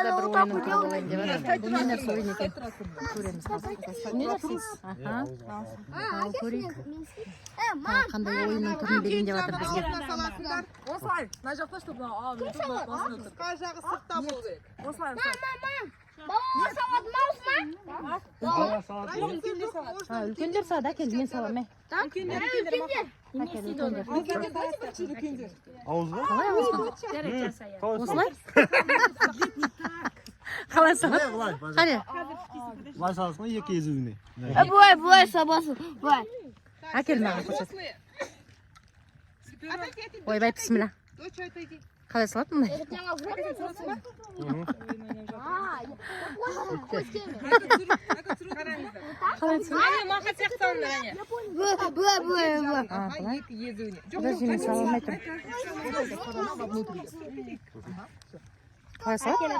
Да, бір ойынның түрі болайын деп жатыр. Бұл не нәрсе, ойын екен? Көреміз қазір. Бұл не нәрсе? Аха. Ал көрейік. Тағы қандай ойынның түрін берейін деп жатыр бізге. Саласыңдар. Осылай, мына жақта, чтобы мынау басында тұр. Қысқа жағы сыртта болу керек. Осылай, осылай. Балалар салады ма осылай? Үлкендер салады. А, үлкендер салады, әкел, мен саламын. Үлкендер, үлкендер. Әкел, үлкендер. Үлкендер, давайте бірінші үлкендер. Ауызға? Қалай ауызға? Қалай? Осылай? Қалай салады? Былай, Қане, былай саласың ғой екі езуіне. Былай, былай саласың. Былай. Әкел, маған көрсет. Взрослые. Отойди, отойди. Ойбай, бісміллә. Доча, отойди. Қалай салады мындай? А, я понял, какой теме. Қалай салады? Әне, мақа сияқты салыңдар, әне. Былай, былай, былай, былай. А, былай? Екі езуіне. Подожди, мен сала алмай тұрмын. Қалай салады?